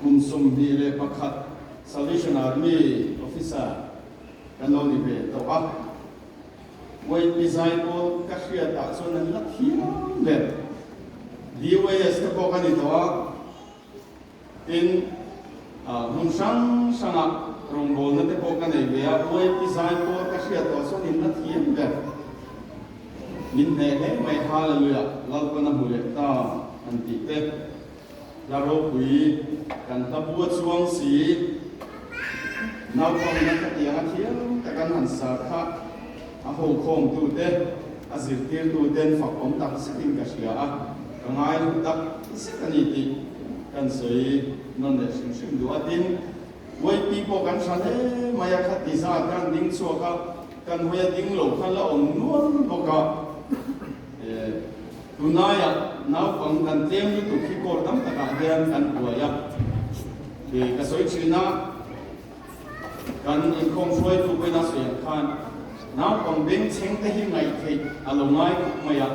Kum 21 Salvation Army officer kan lo ni ve tawh a. YP Zaipawl ka hriatah chuan an la thiam ber. DYS te pawh ka ni tawh a. Tin, hmun hrang hrangah rawngbawlna te pawh ka nei ve a, YP Zaipawl ka hriat tawh chuan in la thiam ber. Min hneh hle mai, Hallelujah, Lalpan a hmu leh ta an tih te. Hla ropui kan hla bu a chuang si. Naupang na khatiang a thiam tak an han sar kha a hokhawmtu te, a zirtirtu ten fak awm tak zetin ka hria a, ka ngai hlu tak zet a ni tih kan sawi nawn leh hrim hrim duh a. Tin, YP pawh kan hra hle mai a, khati zat khan ding chhuak a, kan hawi a ding lo khan la awm nual bawk a. Tunlaiah naupang kan tlem lutuk hi court tam takah hian kan buai a, ka sawi thin a, kan inkhawm hruaitu pawhin a sawi ang khan naupang bengchheng te hi ngaihtheih a lo ngai khawp mai a,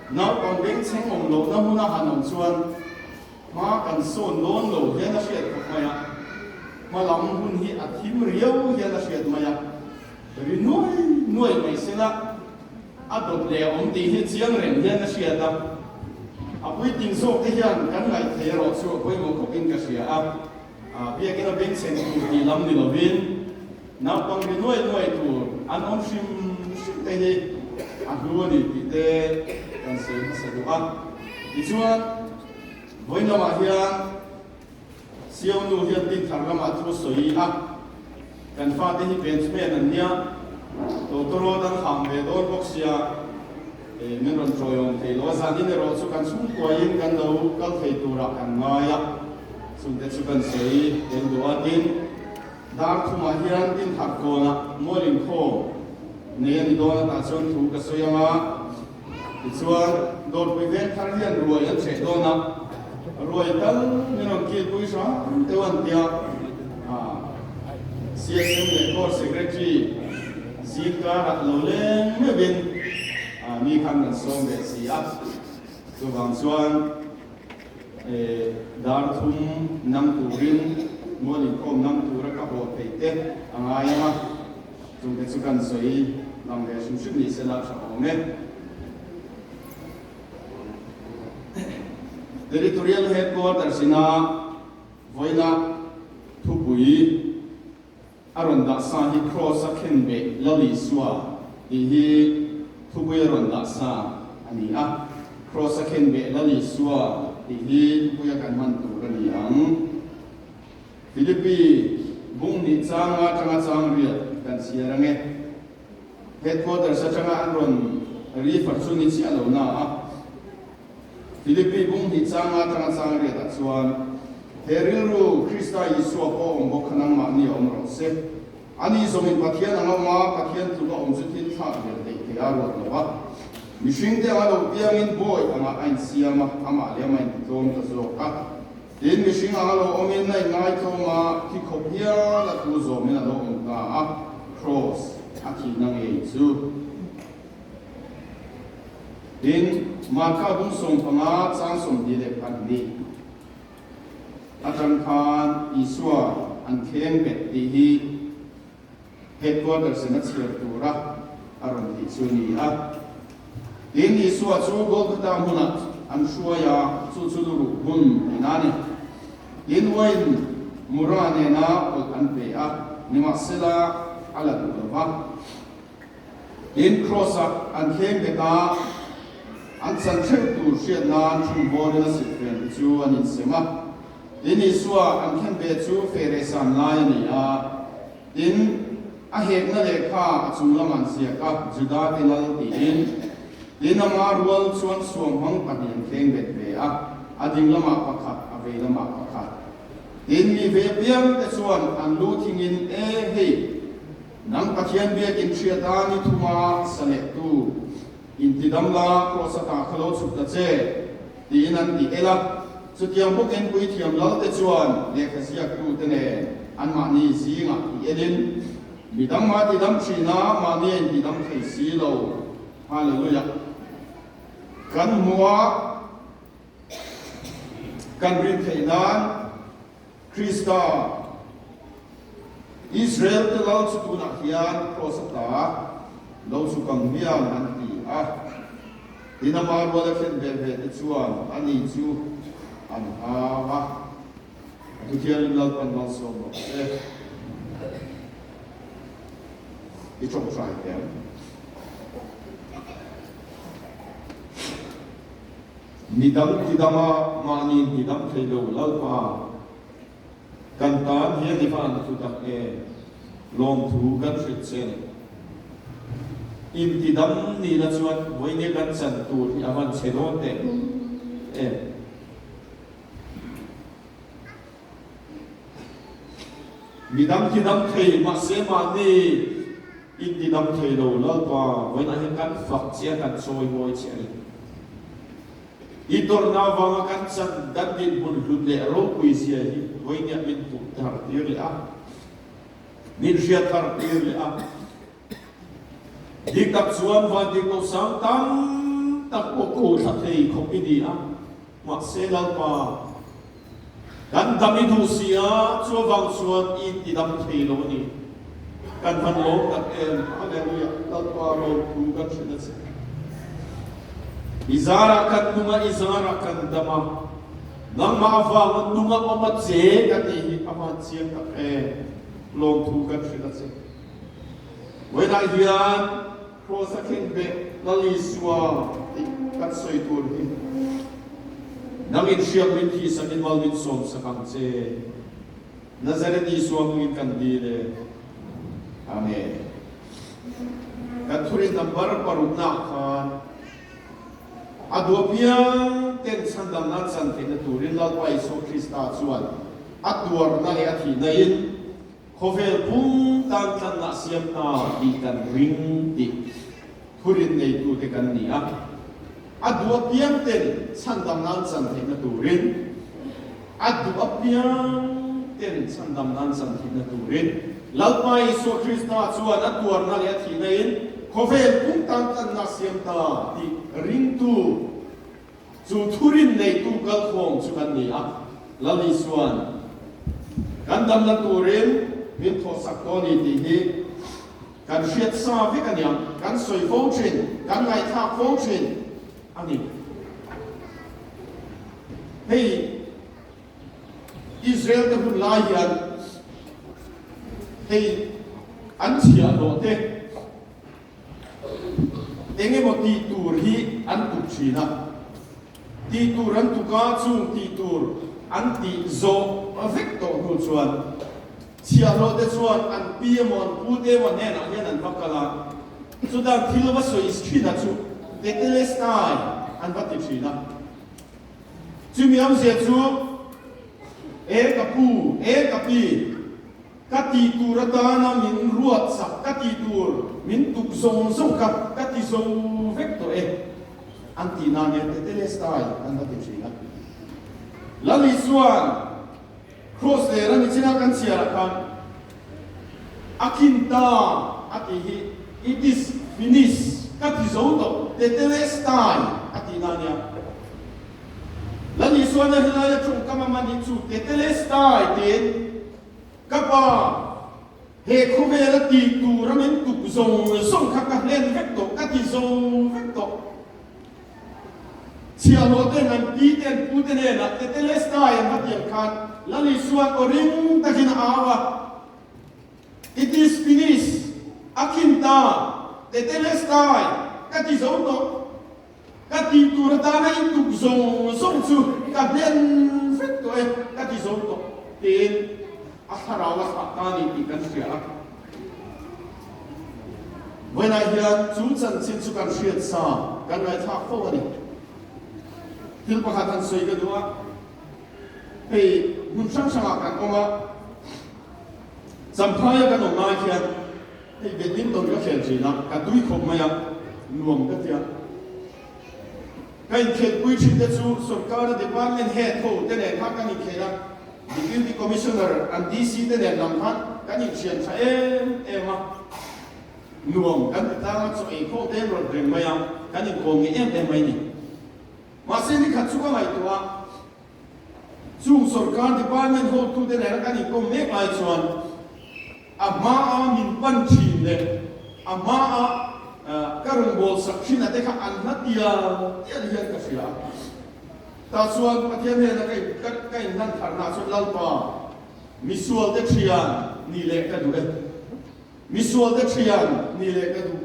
naupang bengchheng awm lohna hmuna han awm chuan hma kan sawn dawn lo hian a hriat khawp mai a, hma lam hun hi a thim riau hian a hriat mai a, ri nuai nuai mai sela. A dawt leh a awm tih hi chiang reng hian a hriat a, a puitling zawk te hian kan ngaih thei erawh chu a pawimawh khawpin ka hria a, biakina bengchheng tur tih lam ni lovin naupang ri nuai nuai tur an awm hrim hrim te hi a hlu a ni tih te kan sawi hmasa duh a. Tichuan, vawiin lamah hian Sio nu hian Dinthar lamah thu sawi a, kan fate hi benchman an nia, tawtawrawt an hang ve dawn bawk sia, min rawn tawiawm thei lo a, zanin erawh chu kan chhungkuaiin kan lo kal thei turah kan ngai a, chungte chu kan sawi tel duh a, tin, dar thumah hian Dinthar kawnah mual inkhawm nei a ni dawn a, tah chuan thu ka sawi ang a. Tichuan, Dawrpui Vengthar hian ruai an cheh dawn a, ruai tal min rawn kilpui hram deuh an tia, CSM leh Court Secretary zingkarah lo leng meuhin mi khan kan sawm ve si a, chuvang chuan dar thum nam turin mual inkhawm nam tura ka haw thei te a ngai ang a. Chungte chu kan sawi lang ve hrim hrim ni sela tha awm e. Territorial Headquarters ina vawiina thupui a rawn dah sa hi Kraws a khenbeh Lal Isua tih hi thupui a rawn dah sa a ni a. Kraws a khenbeh Lal Isua tih hi thupui a kan hman tur a ni ang. Philippi bung hnih changa atanga chang riat kan chhiar ange. Headquarters atanga an rawn refer chu ni chiah lo na a, Philippi bung hnih changa atanga chang riatah chuan he rilru Krista Isua pawh awm bawk kha nangmahni a awm rawh se. Ani zawmin Pathian anga awm a, Pathian tluk a awm chu thil thlak vel theih theih a ruat lo a. Mihringte anga lo piangin bawi angah a insiam a, amah leh amah intitlawm ta zawk a. Tin, mihring anga lo awmin a inngaithawm a, thi khawp hial a thu zawmin a lo awm ta a, kraws a thihna ngei chu. Tin, Marka bung 15 chang 22 atang khan Isua an thleng bet tih hi headquarters in a chhiar tura a rawn tih chu a ni a. Tin, Isua chu Golgotha hmunah an hruai a, chu chu luruh hmun tihna a ni. Tin, uain mura nena pawlh an pe a, nimahsela a la duh lo va. Tin, Kraws-ah an thleng bet a, an chan theuh tur hriat nan chhunvawrin a silhfen te chu an insem a. Tin, Isua an khen ve chu fehrehsan lai a ni a. Tin, a hekna lehkha a chung lamah an ziak a, Juda te lal tiin. Tin, ama rual chuan suamhmang pahnih an thleng bet ve a, a ding lamah pakhat, a vei lamah pakhat. Tin, mi ve piang te chuan an lu thingin, E hei, nang Pathian biakin hriat a ni thuma sa lehtu intidam la, kraws ata kha lo chhuk ta che, tiin an ti el a. Chutiang bawkin puithiam lalte chuan lehkha ziaktute nen anmahni zingah ti elin, Mi dang mah ti dam thin a, mahni a inti dam thei si lo. Hallelujah! Kan hmu a, kan rin theih nan. Krista, Israel te lal chu tunah hian kraws ata lo chhuk ang hian an ti a. Tin ama ruala thlen ve ve te chuan ani chu an hau a. A Thuthiangin Lalpan malsawm rawh se. I tawngtai teh ang. Midang tidama mahni tidam thei lo Lalpa, kan tan hian i van thu tak em? Lawmthu kan hrilh che ni. Intidam nihna chuan vawinia kan chan tur hi a van chhe dawn teh em? Midang tidam thei mahse mahni intidam thei lo Lalpa vawiinah hian kan fak che a, kan chawimawi che a ni. I tawrhna avanga kan chan kan dinhmun hlut leh ropui zia hi vawiiniah min hmuh thar tir leh a, min hriat thar tir leh a. Dik tak chuan vantirhkoh sang tam tak pawh ko thla thei khawp i ni a, mahse Lalpa, kan dam i duh si a, chuavang chuan i intidam thei lo a ni. Kan van lawm tak em, Hallelujah, Lalpa lawmthu kan hrilh a che. I zarah kan nung a, i zarah kan dam a, nangmah avanga nunga awm a che ka tih hi a van chiang tak em, lawmthu kan hrilh a che. Vawiinah hian Kraws a thleng beh Lal Isua tih kan sawi tur hi nang in hriak min thihsak in mal min sawmsak ang che. Nazareth Isua hmingin kan dil e. Amen. Kan thurin number paruknaah khan a dua piang ten chhandamna an chan theihna turin Lalpa Isua Krista chuan a tuarna leh a thihna in Khawvel pum tan tlanna siam ta tih kan ring tih thurin neitute kan ni a. A duh apiang ten chhandam nan chan theihna turin, a duh apiang ten chhandam nan chan theihna turin Lalpa Isua Krista chuan a tuarna leh a thihna in khawvel pum tan tlanna siam ta tih ringtu Chu thurin neitu kalkhawm chu kan ni a, Lal Isua'n kan damna turin min thawhsak dawn ni tih hi kan hriat sa vek a nia, kan sawi fo thin, kan ngaihthlak fo thin a ni. Hei Israel te hun lai hian hei an chhiahhlawh te, Eng emaw tih tur hi an tuk thin a, tih tur an tuk a, chung tih tur an tih zawh vek tawh hnu chuan chhiahhlawh te chuan an pi emaw an pu te emaw hnenah hian an va kal a, chutan thil va sawi thin a chu Tetelestai an va ti thin a. Chumi awmzia chu E ka pu, e ka pi, Ka tih tur atana min ruat sak, ka tih tur min tuk zawng zawng kha ka ti zo vek tawh e, an tih nan hian Tetelestai an va ti thin a. Lali chuan Kraws lera nichina kan chhiarah khan a khin ta a tih hi It is finished, ka ti zo tawh, Tetelestai a tih nan nia. Lali chuan a helaia tawngkam a man hi chu Tetelestai tiin Ka pa, he khawvela tih tura min tuk zawng zawng kha ka hlen vek tawh, ka ti zo vek tawh. Chhiahhlawh ten an pi te an pu te hnenah Tetelestai an va tiang khan Lal Isua'n aw ring takin a au a, It is finished, a khin ta, Tetelestai, ka ti zo tawh. Ka tih tur atana i tuk zawng zawng chu ka hlen vek tawh e, ka ti zo tawh tiin a thlarau a thlah ta a ni tih kan hria a. Vawiinah hian chu chanchin chu kan hriat sa, kan ngaihthlak fo a ni. Thil pakhat han sawi ka duh a, hei hmun hrang hrangah kan awm a, Champhaia kan awm lai khian, Hei badminton ka khel thin a, ka tui khawp mai a, nuam ka ti a. Ka inkhelhpui thin te chu sorkara department head ho te nen kha kan inkhel a, deputy commissioner an DC te nen lam khan kan inthian tha em em a, nuam kan ti tlang a, chaw ei khawm te an rawn reng mai a, kan inkawm nge em em mai ni. Mahse nikhat chu ka ngaihtuah a. Chung sorkar department hotute nena kan inkawm mek lai chuan a hmaa min pan thin leh a hmaa ka rawngbâwl sak thin a te kha an hla tial tial hian ka hria a. Tah chuan Pathian hnena ka inhlan tharnaah chuan Lalpa, misualte thian ni leh ka duh e. Misualte thian ni leh ka duh.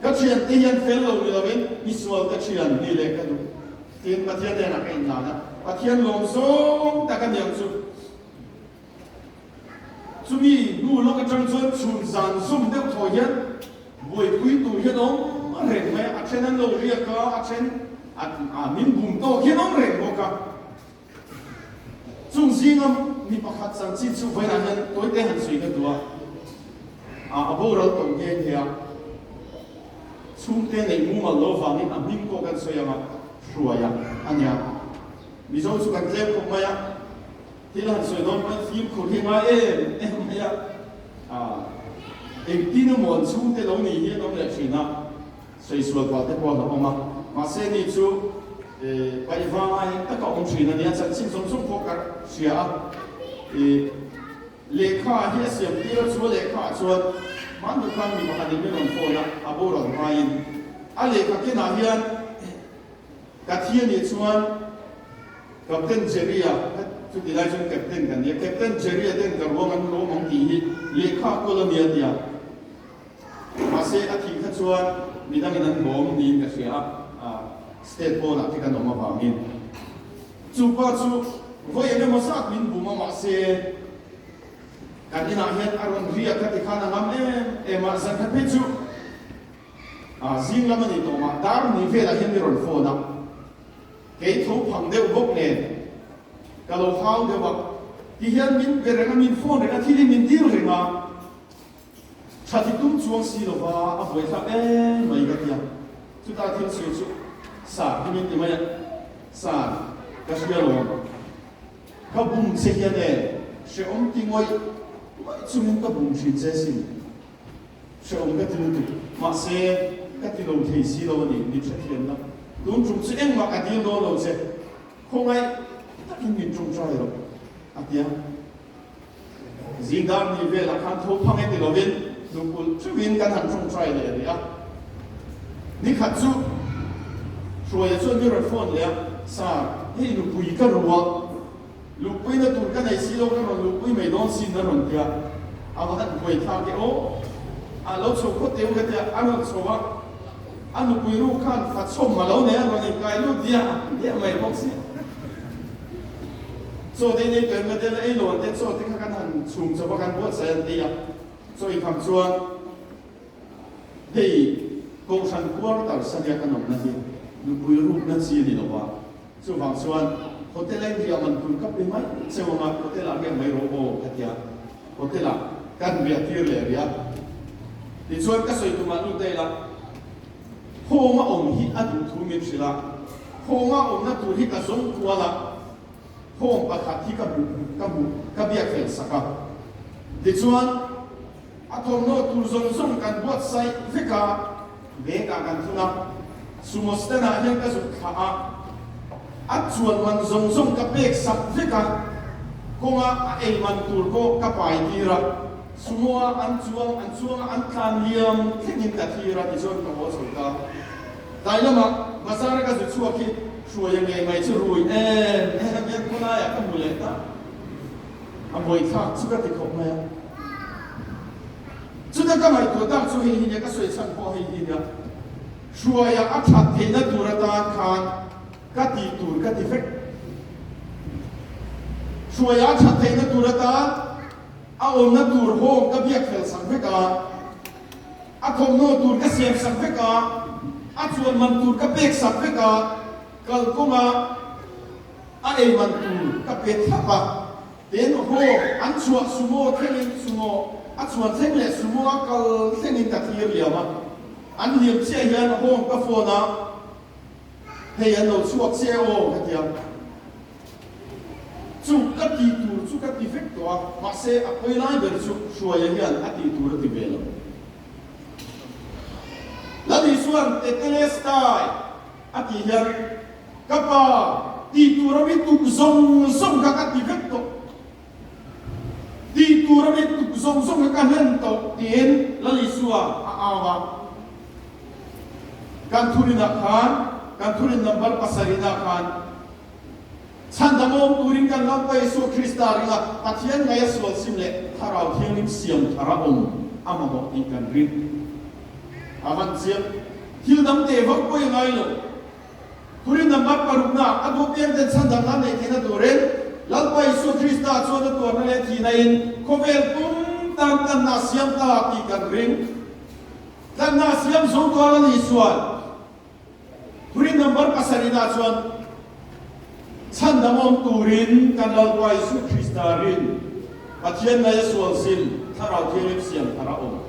Ka thiante hian fel lo ni lovin misualte thian ni leh ka duh. Tin, Pathian hnenah ka inlan a, Pathian lawm zawng tak a niang chu. Chumi hnu lawk atang chuan chhun zan zum deuh thaw hian buaipui tur hian awm reng mai a, a then an lo riak a, a then a min bum tawk hian awm reng bawk a. Chung zinga mi pakhat chanchin chu vawiinah hian tawite han sawi ka duh a, a boral tawh nghe nghe a, chhungte neih mumal lo vangin a hming pawh kan sawi ang a, hruai a a nia. Mizo chu kan tlem khawp mai a, thil han sawi dawn pawn fimkhur hi ngai em em mai a, engtin emaw an chhungte lo nih hi an awm leh thin a. Saisual pah te pawh a awm a, mahse ni chu paihvai taka awm thin a nia, chanchin zawng zawng pawh ka hria a, lehkha hi a siam tir a, chu a lehkha ah chuan hmannu khan mi pakhat in min rawn phone a, a boral hmaiin a lehkha kenah hian ka thi a nih chuan Captain Jerry-a, chuti lai chuan Captain kan nia, Captain Jerry-a ten ka ruang an lawm ang tih hi lehkha kawl a nia tia. Mahse a thih kha chuan midangin an bawm niin ka hria a, state pawnah te kan awm avangin. Chu pa chu vawi eng emaw zat min bum a mahse kan inah hian a rawn riak ka ti khan a ngam em em a, zan khat phei chu zing lam a ni tawh mah dar ni velah hian mi rawn phone a, kei tho phang deuh bawk nen ka lo hau deuh a, tihian min be reng a, min phone reng a, thil hi min dil reng a. Tha ti tum chuang si lova a buaithlak em mai ka ti a, chutah thil sawi chu Sar hi min ti mai a, Sar, ka hria lawm, ka bum che hian e, hrehawm ti ngawih ngawih chungin ka bum thin che sin, hrehawm ka ti lutuk, mahse ka ti lo thei si lo a ni, min hrethiam la, tun tum chu engmah ka dil dawn lo che, khawngaih takin min tawngtai rawh a ti a. Zingdar ni velah khan tho phang e ti lovin hnukul theuhin kan han tawngtai leh rih a. Ni khat chu Hruaia chuan mi rawn phone leh a, Sir, hei nupui ka ru a, luhpuina tur ka nei si lo, ka rawn luhpui mai dawn sin a rawn ti a. A va han buai thlak e aw, a lo chho khawt teh u ka ti a, a rawn chho a, a nupui ru khan fa chhawm a lo nei a, rawn inkai lut diah diah mai bawk si. Chaw te nei tuan ka tel a, ei lo an tia chaw te kha kan han chhum chawp a kan buatsaih an ti a, chaw i kham chuan hei Kohhran quarters a nia kan awmna hi nupui rukna chi a ni lo va, chuvang chuan hotel a inriah man tur ka pe mai cheu ang a, hotel ah riak mai rawh aw ka tia, hotel ah kan riah tir leh rih a, tichuan ka sawi tumah lut daih la. Khawnga awm hi a duh thu min hrilh a, khawnga awmna tur hi ka zawng kual a, khawng pakhat hi ka hmuh ka hmuh ka biak fel sak a. Tichuan, a thawmhnaw tur zawng zawng kan buatsaih vek a, bag ah kan thun a, sumo stand ah hian ka zuk thlah a, a chuan man zawng zawng ka pek sak vek a, kawnga a ei man tur pawh ka pai tir a. Sumo-a an chuang an chuanga an tlan liam thlengin ka thlir a tichuan ka haw chho ta. Tlai lamah bazar-a ka zu chhuak hi hruaia ngei mai chu rui em em hian khawlaiah ka hmu leh ta. A buaithlak chu ka ti khawp mai a. Chuta ka ngaihtuah tak chu hei hi nia ka sawi chhan pawh hei hi nia. Hruaia a that theihna tur atan khan ka tih tur ka ti vek. Hruaia a that theihna tur atan. A awmna tur home ka biak fel sak vek a, a thawmhnaw tur ka siam sak vek a, a chuan man tur ka pek sak vek a, kalkawnga a ei man tur ka pe thlap a. Tin, home an chhuah sumo thlengin sumo a chuan thleng leh sumo a kal thlengin ka thlir liam a. An liam chiah hian home ka phone a, hei an lo chhuak che aw ka ti a. Chu ka tih tur chu ka ti vek tawh a, mahse a pawi lai ber chu Hruaia hian a tih tur a ti ve lo. Lali chuan Tetelestai a tih hian ka pa tih tur a mi tuk zawng zawng. zawng zawng kha ka hlen tawh tiin Lal Isua a au a. Kan thurinah khan, kan thurin number pasarihna khan, Chhandam awm turin kan Lalpa Isua Krista ringa Pathian ngaia sual sim leh Thlarau Thianghlim siam thar a awm a mamawh tih kan ring. A van chiang. Thil dang teh vak pawh i ngai lo. Thurin number parukna a duh piang ten chhandam nan neih theihna turin Lalpa Isua Krista chuan a tuarna leh thihna in khawvel pum tan tlanna a siam ta tih kan ring. Tlanna a siam zo tual a ni chuan Thurin number pasarihna chuan chhandam awm turin kan Lalpa Isua Krista rin Pathian ngaia sual sim Thlarau Thianghlim siam thar a awm.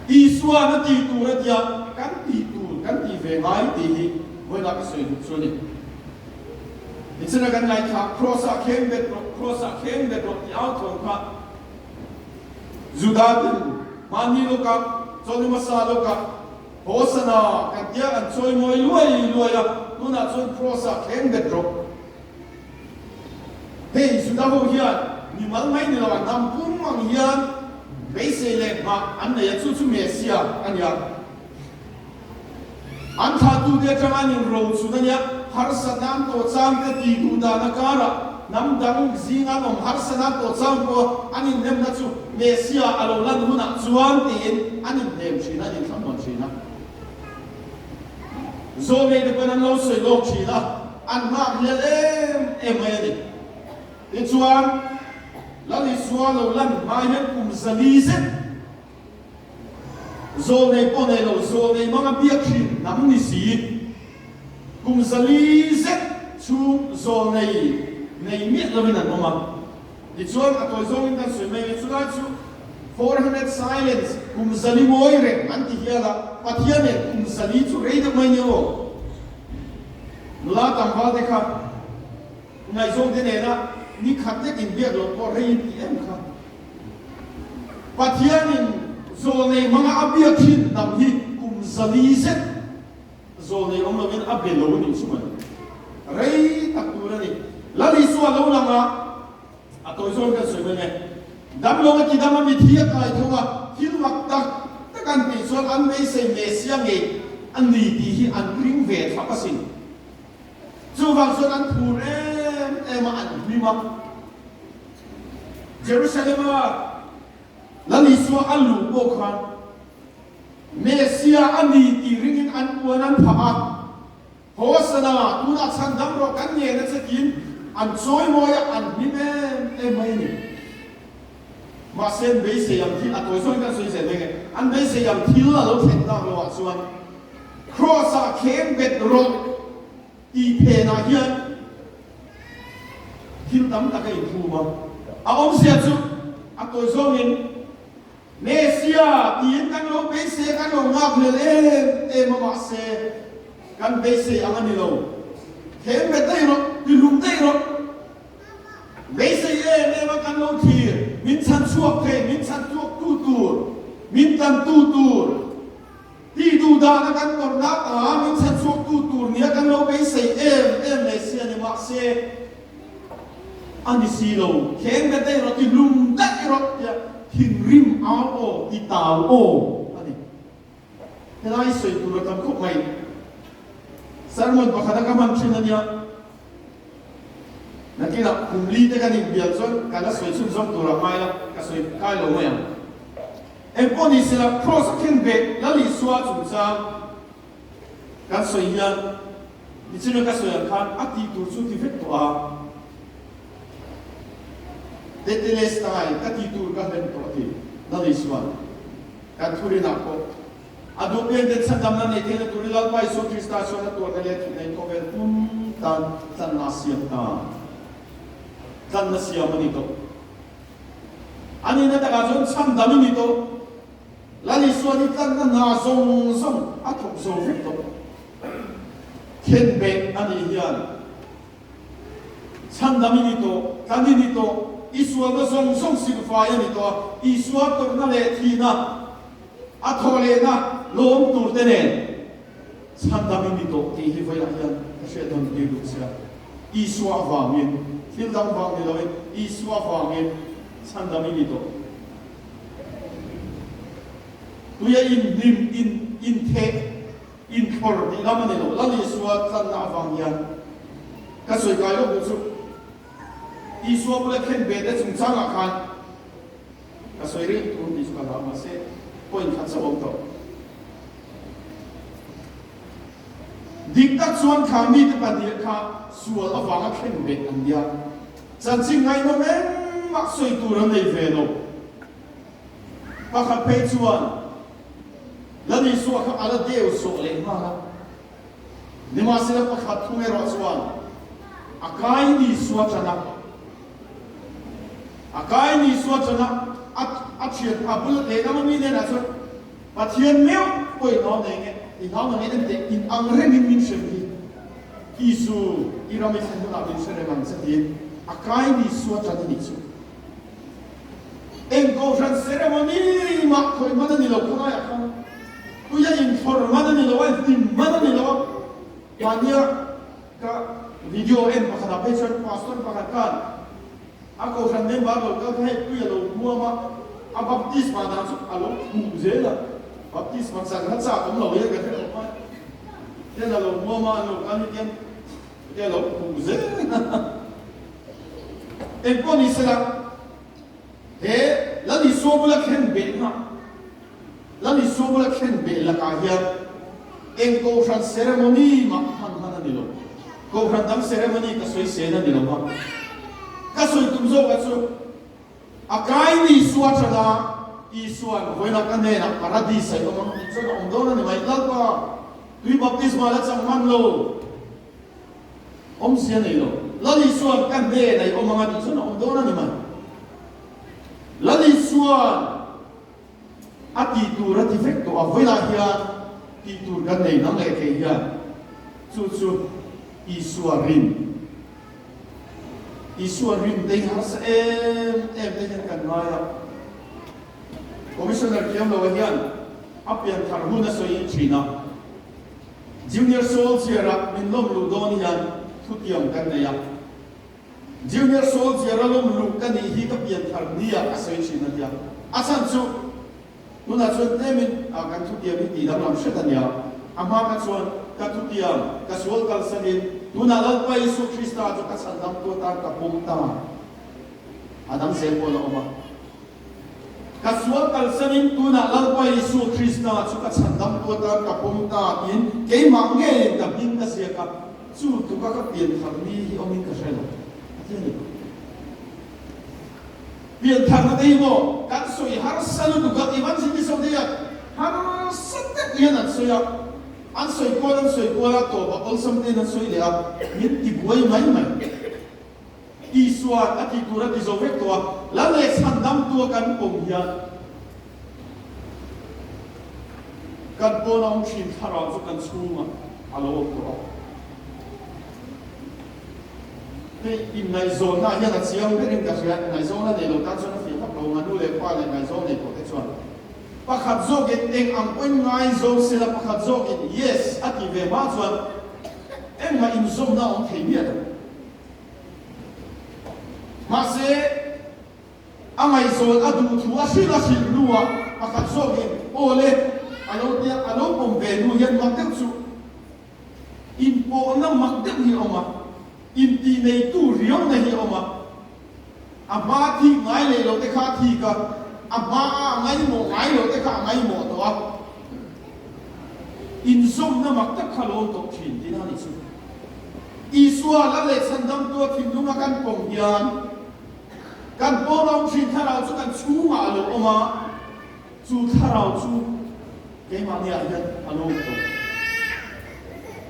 Isuan a tih tur a tia kan tih tur kan tih ve ngai tih hi vawilah ka sawi duh chu a ni. Nichina kan ngaithla Kraws-ah kheng bet rawh, Kraws-ah kheng bet rawh tih au thawm kha Juda ten mahni lawkah, chawlh hmasa lawkah Hosana kan tia an chawi mawi luai luai a, tunah chuan Kraws-ah kheng bet rawh. Hei Juda ho hian mi mal mai ni lo an dam pum ang hian beisei leh nghah an nei a, chu chu Mesia a nia. An thlahtute atanga an inro chhun a nia, harsatna an tawh chang te ti duh dan a karah hnam dang zinga an awm harsatna an tawh chang pawh an inhnemna chu Mesia a lo lan hunah chuan tiin an inhnem thin a, an inthlamuan thin a. Zawlnei te pawn an lo sawi lawk thin a, an nghak hlial em em mai a ni. Tichuan, Lal Isua lo lan hma hian kum 400 zet zawlnei pawh nei lo, zawlnei hmanga biak thin hnam ni si, kum 400 zet chhung zawlnei nei miah lovin an awm a. Tichuan, a tawi zawngin kan sawi mai a, chulai chu 400 silence, kum 400 ngawi reng an ti hial a, Pathian nen kum 400 chu rei deuh mai nia aw. Nula tlangval te kha ngaihzawng te nena ni khat lek inbiak loh pawh rei in ti em kha. Pathianin zawlnei hmanga a biak thin hnam hi kum 400 zet Zawlnei awm lovin a be lo nih chu mai. Rei tak tur a ni. Lal Isua lo lang a, a tawi zawn kan sawi mai nge. Dam lo a ti dam a, mithi a kai tho a, thil mak tak tak an tih chuan an beisei Messia ngei a ni tih hi an ring ve thlap asin. Chuvang chuan an phur em em a, an hlim a. Jerusalem-a Lal Isua a luh pawh khan Messia a ni tih ringin an puan an phah a, Hosana, tunah chhan dam rawh kan ngen a che tiin an chawimawi a, an hlim em em mai a ni. Mahse an beisei ang thil, a tawi zawngin kan sawi zel mai nge, an beisei ang thil a lo thlen tak loh ah chuan Kraws-ah kheng bet rawh tih phenah hian thil tam tak a inphum a, a awmzia chu a tawi zawngin Messia tiin kan lo beisei a, kan lo nghak hlel em em a, mahse kan beisei ang a ni lo. Thleng bet daih rawh, tihlum daih rawh. Beisei em em a kan lo thlir, min chhan chhuak thei, min chhan chhuak tu tur, min tlan tu tur, tih duh dana kan tawrhna anga min chhan chhuak tu tur nia kan lo beisei em em Messia ni, mahse A ni si lo, kheng bet daih rawh, ti hlum daih rawh tia thinrim au aw, ti tau aw a ni. Helai sawi tur a tam khawp mai. Sermon pakhat a ka hman thin a nia. Nakinah kum li te kan inbial chuan ka la sawi chhunzawm tur a ngai la, ka sawi kai lo mai ang. Engpawh ni sela, Kraws a khen beh Lal Isua chungchang kan sawi hian, Nichina ka sawi ang khan a tih tur chu ti vek tawh a, Tetelestai ka tih tur ka hlen tawh a ti. Lal Isuan kan thurinah pawh a duh pian ten chhandamna neih theihna turin Lalpa Isua Krista chuan a tuarna leh a thihna in khawvel pum tan tlanna a siam ta. Tlanna siam a ni tawh. A nihna takah chuan chhandam i ni tawh. Lal Isuan i tlanna hna zawng zawng a thawk zo vek tawh. Khenbeh a nih hian chhandam i ni tawh, tlan i ni tawh, i sualna zawng zawng silfai a ni tawh a, Isua tawrhna leh thihna, a thawhlehna lawm tur te nen chhandam i ni tawh tih hi vawiah hian ka hriat dawn tir duh che a. Isua avangin, thil dang vang ni loin Isua avangin. Chhandam i ni tawh. Tuia in hnim, in intheh, inthlawr tih lam a ni lo. Lal Isua tlanna avang hian ka sawi kai lawk duh chu Isua bula khen ve te chungchangah khan ka sawi reng tur tih chu ka hlau mahse point khat chauh a awm tawh. Dik tak chuan kha mite pahnih kha sual avanga khen bet an nia. Chanchin ngaihnawm engmah sawi tur an nei ve lo. Pakhat phei chuan Lal Isua kha a la deu sawh leh nghal a. Nimahsela pakhat thung erawh chuan a kai ni Isua tan a, a kai ni Isua tan a, a a thian a bul lehlam ami hnenah chuan Pathian meuh pawh i hlau nei nge, i hlau na nge enteh in ang rengin min hrem hi Isu i ram i thlen hunah min hre reng ang che tiin a kai ni Isua tan a nih chu. Eng kohhran ceremony mah khawih hman a ni lo khawlaiah khan puia inthlawr hman a ni lo a, hlim hman a ni lo a, mahnia ka video en pakhatah phei chuan pastor pakhat khan a kohhran member lo kal kha hei puia lo hmuam a, a baptisma dan chu a lo khuh zel a, baptisma chan kha chak awm lo hian ka hre lo mai, tian a lo hmuam a, an lo kal hi tian tian a lo khuh zel a. Engpawh ni sela, he Lal Isua bula thlen behna, Lal Isua bula thlen beh lakah hian eng kohhran ceremony mah hman hman a ni lo. Kohhran dang ceremony ka sawi sen a ni lo va. Ka sawi tum zawkah chu a kai ni Isua tana Isua'n vawinak a hnenah paradis a i awm ang tih chuan a awm dawn a ni mai. Lalpa, tui baptisma la chang hman lo. Awmzia nei lo. Lal Isua'n ka hnenah i awm ang a tih chuan a awm dawn a ni mai. Lal Isua'n a tih tur a ti vek tawh a, vawilah hian tih tur kan nei nang leh kei hian chu chu Isua rin. Isua rin te hi harsa em em te hian kan ngai a. Commissioner Thiamloa hian a pianthar hun a sawi thin a. Junior Soldier-a min lawm luh dawn hian thutiam kan nei a. Junior Soldier-a lawm luh ka nih hi ka pian thar nia ka sawi thin a tia. A chhan chu tunah chuan tlemin kan thutiam hi tih danglam hret a nia. A hma kha chuan ka thutiam ka sual kalsanin tunah Lalpa Isu Krista chu ka chhandamtu atan ka pawm ta. A dang zel pawh la awm a. Ka sual kalsanin tunah Lalpa Isu Krista chu ka chhandam tu atan ka pawm ta tiin keimah ngeiin ka hming ka ziak a, chu tuka ka pian thar ni hi awmin ka hre lo a ti a ni. Pian tharna te hi maw kan sawi harsa lutuk a, evangelist ho te hian harsa tak hian an sawi a, an sawi kual an sawi kual a, tawpah awlsam tein an sawi leh a, min tibuai mai mai. Isua'n a tih tur a ti zo vek tawh a, Lal leh chhandamtu a kan pawm hian kan pawn a awm thin thlarau chu kan chhungah a lo awm tawh a. Hei inngaihzawnna hian a chiang berin ka hria, inngaihzawn a nei lo tan chuan a fiah vak lo ang a, nu leh pa leh ngaihzawn nei tawh te chuan pakhat zawkin eng ang pawhin ngaizawng sela pakhat zawkin yes a tih ve hma chuan engmah inzawmna a awm thei miah lo. Mahse, a ngaihzawn a duh thu a hrilh a hrilh hnuah pakhat zawkin, Aw le, a lo tia, a lo pawm ve hnu hian mak deuh chu inpawhna mak deuh hi a awm a, intih neitu riauna hi a awm a, a hma thik ngai leh lo te kha a thik a, a hma a ngaihmawh ngai lo te kha a ngaihmawh tawh a, inzawmna mak tak kha a lo awm tawh thin tihna a nih chu. Isua la leh chhandamtua thinlunga kan pawm hian kan pawn awm thin thlarau chu kan chhungah a lo awm a, chu thlarau chu keimahniah hian a lo awm tawh.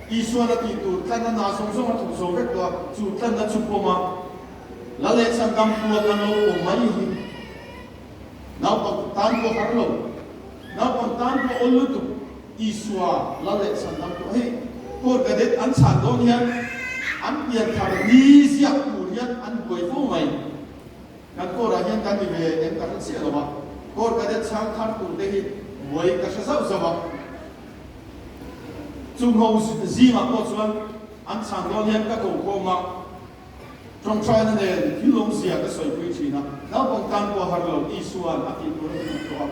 Isua la tih tur tlanna hna zawng zawng a thawk zo vek tawh a, chu tlanna chu pawm a, la leh chhandamtua kan lo awm mai hi naupang tan pawh har lo, naupang tan pawh awl lutuk. Isua la leh chhan dang tawh hei Court Cadet an chhan dawn hian an pian thar ni ziak tur hian an buai fo mai. Kan court ah hian kan ni ve em ka hre chiah lo a, Court Cadet chhang thar tur te hi buai ka hre zauh zauh a. Chung ho zingah pawh chuan an chhan dawn hian ka ko khawm a. Ṭawngṭaina nen thil awmzia ka sawipui ṭhin a, naupang tan pawh a har lo, Isua'n a tih tur a ti tawh a,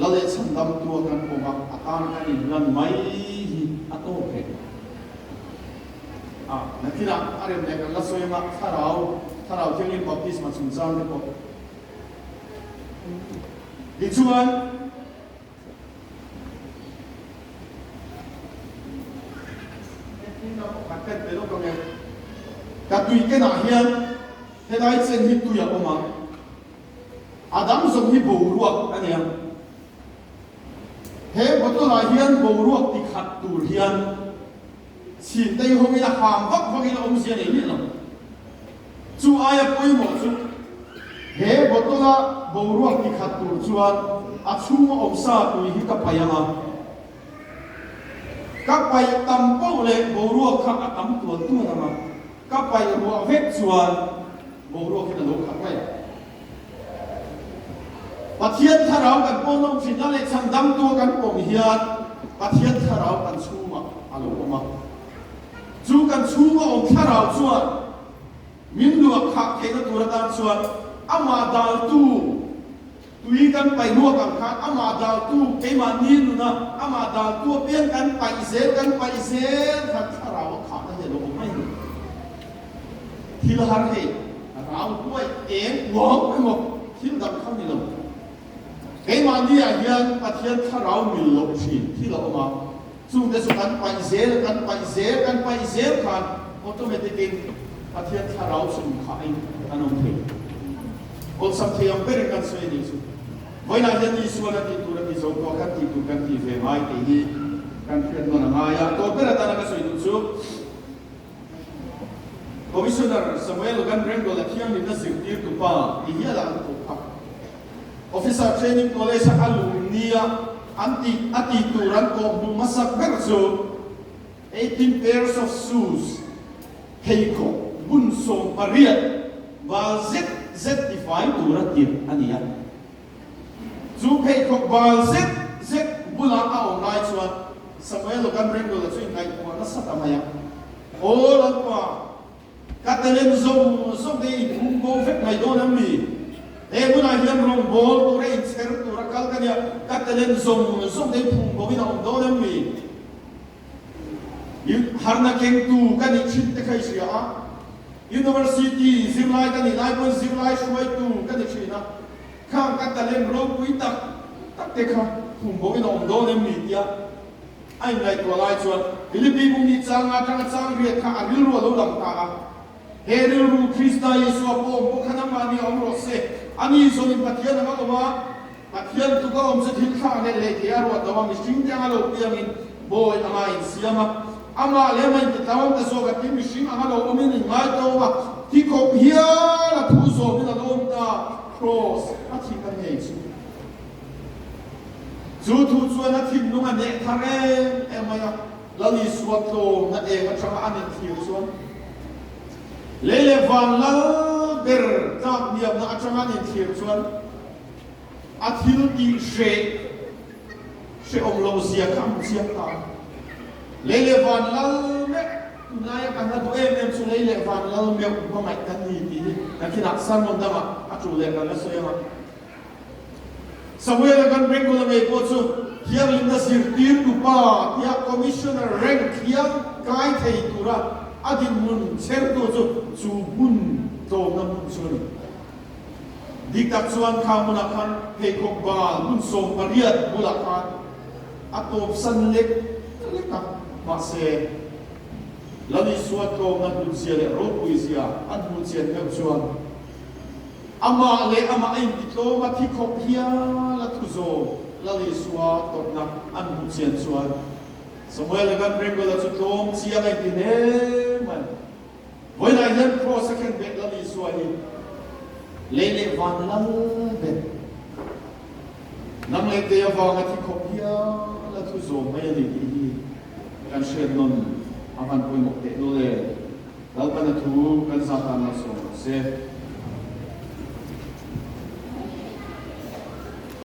la leh chhandamtu a kan pawm a, a tan kan inlan mai hi a tawk reng. A, nakinah a rem leh kan la sawi anga thlarau, thlarau thianghlim baptisma chungchang te pawh. Tichuan. Ka tui kenah hian helai chen hi tui a awm a, a dang zawng hi boruak a ni a. He bottle ah hian boruak ti khat tur hian chhin tei hawngin a ham vak vakin a awmzia nei miah lo. Chu aia pawimawh chu he bottle-a boruak ti khat tur chuan a chhunga awm sa tui hi ka paih ang a, ka paih tam poh leh boruak kha a tam tual tual ang a, ka paih ruah vek chuan boruak hian a lo khat mai ang. Pathian thlarau kan pawn awm thin a leh chhandamtu a kan pawm hian Pathian thlarau kan chhungah a lo awm a. Chu kan chhunga awm thlarau chuan min luah khah theihna tur atan chuan amah daltu tui kan paih ruak ang khan amah daltu keimahni nuna amah daltu apiang kan paih zel kan paih zel khan thlarau a khahna hi a lo awm mai a ni. Thil har hei rau huai eng uang emaw thil dang kha ni lo. Keimahni ah hian Pathian thlarau mil loh thin thil a awm a, chungte chu kan paih zel, kan paih zel, kan paih zel khan automatic in Pathian thlarau chhun khahin kan awm thei. Awlsam thei ang berin kan sawi a nih chu. Vawiinah hian Isuan a tih tur a ti zo tawh, kan tih tur kan tih ve ngai tih hi kan hriat nawn a ngai a. Tawp ber atana ka sawi duh chu, Commissioner Samuel Gan Rengol a thianghlimna zirtirtu pa ti hial ah an koh phak. Officer Training College a a luh nia an tih a tih tur an kawh hmuh hmasak ber chu 18 pairs of shoes, pheikhawk bun 18 bal zet zet tifai tura tirh a ni a. Chu pheikhawk bal zet zet bulah a awm lai chuan Samuel Logan Rengul-a chu inngaihtuah nasa ta mai a. Aw Lalpa, ka talent zawng zawng te i phum bo vek mai dawn em ni? He hmunah hian rawngbâwl tura inchher tura kal ka nia, ka talent zawng zawng te i phum bo in a awm dawn em ni? Harna kengtu ka nih thin te kha i hria a, University zirlai ka nih lai pawn zirlai hruaitu ka ni thin a, khang ka talent ropui tak tak te kha khum bo in a awm dawn em ni tia a inngaihtuah lai chuan Philippi bung nih chang atanga chang riat kha a rilru a lo lang ta a, he rilru Krista Isua pawh awm pawh kha nangmahni a awm rawh se, ani zawnin Pathian anga awm a, Pathian tuk a awm chu thil thlak leh leh thei a ruat lo a, mihring te anga lo piangin bawi anga a insiam a, amah leh amah intitlauam ta zawk a ti, mihring anga lo awmin in ngai tawm a, thi khawp hial a thu zawmin a lo awm ta, Kraws a thih ta ngei chu. Chu thu chuan a thinlung a neh thar em em mai a, Lal Isua tlawmna eng atanga a nethlir chuan lei leh van lal ber tlak hniamna atanga a nethlir chuan, A thil tih hreh hrehawm loh zia kha a hmu chiang ta a. Lei leh van lal meuh, tunlaia kan la duh em em chu lei leh van lal meuh hmangaih kan ni tih hi nakinah sermon dangah a tul leh kan la sawi ang a. Samuel-a kan Bengal a ngei pawh chu thianghlimna zirtirtu pa tia commissioner rank thiang kai thei tura a dinhmun chhertu chu chu hmun tlawmna hmun chu a ni. Dik tak chuan kha hmunah khan pheikhawk bal hmun 18 bulah khan a tawpsan lek lek a, mahse Lal Isua tlawmna hlutzia leh ropuizia an hmuh chian meuh chuan amah leh amah a intitlawm a thi khawp hial a thu zawm Lal Isua tawrhna an hmuh chian chuan Samuel Evan Rengula chu tlawm chiang a inti hle mai. Vawiinah hian Kraws a khen bet Lal Isua hi lei leh van lal bet nang leh kei avanga thi khawp hial a thu zawm mai a ni tih hi kan hriat nawn a van pawimawh teh lul e. Lalpana thu kan zah tan malsawm rawh se.